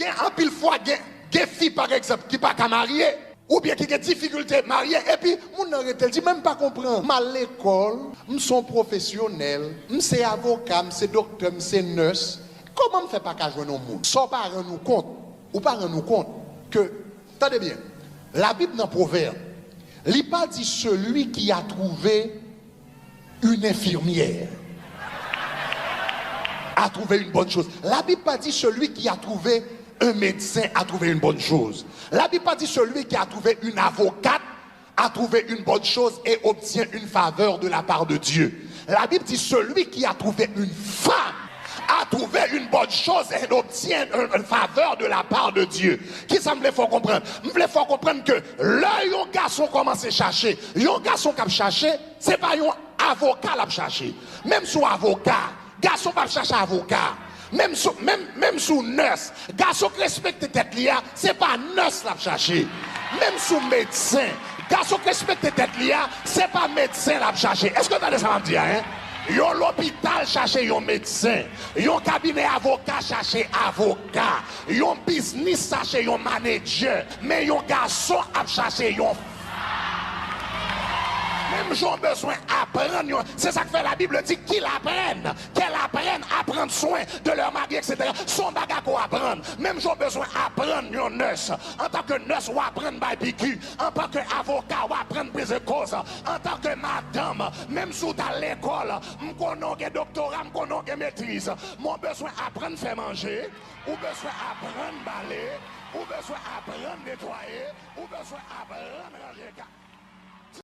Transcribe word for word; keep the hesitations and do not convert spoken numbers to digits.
Gen anpil fwa, gen, gen fi, pa egzanp, ki pa ka marye, oubyen ki gen difikilte marye, epi moun nan rete, l di, "Men m pa konprann. M al lekòl, m se yon pwofesyonèl, m se avoka, m se doktè, m se nès. Kòman m fè pa ka jwenn yon moun?" Sa w pa rann ou kont, ou pa rann ou kont ke, tande byen, Labib nan Pwovèb, li pa di celui qui a trouvé une infirmière a trouvé une bonne chose. La Bible pas dit celui qui a trouvé un médecin a trouvé une bonne chose. La Bible pas dit celui qui a trouvé une avocate a trouvé une bonne chose et obtient une faveur de la part de Dieu. La Bible dit celui qui a trouvé une femme a trouvé une bonne chose et obtient une, une faveur de la part de Dieu. Kisa m vle fè w konprann? M vle fè w konprann ke lè yon gason kòmanse chache, yon gason k ap chache, se pa yon avoka l ap chache. Menm si w avoka, gason p ap chache avoka. Menm si, menm, menm si w nès, gason k respekte tèt li a, se pa nès l ap chache. Menm si w medsen, gason k respekte tèt li a, se pa medsen l ap chache. Èske w tande sa m ap di a, en? Yon lopital chache yon medsen. Yon kabinè avoka chache avoka. Yon biznis chache yon manedjè. Men yon gason ap chache yon Menm jan w bezwen aprann yon, se sa k fè Labib di, qu'ils apprennent, qu'elles apprennent à prendre soin de leur mari, et cetera. Se yon bagay ke w aprann. Menm jan w bezwen aprann yon nès. Antanke nès, w aprann bay piki. Antanke avoka, w aprann brize koz. Antanke madanm, menm si w t al lekòl, m konnen w gen doktora, m konnen w gen metriz. Men w bezwen aprann fè manje, ou bezwen aprann bale, ou bezwen aprann netwaye, ou bezwen aprann ranje kay.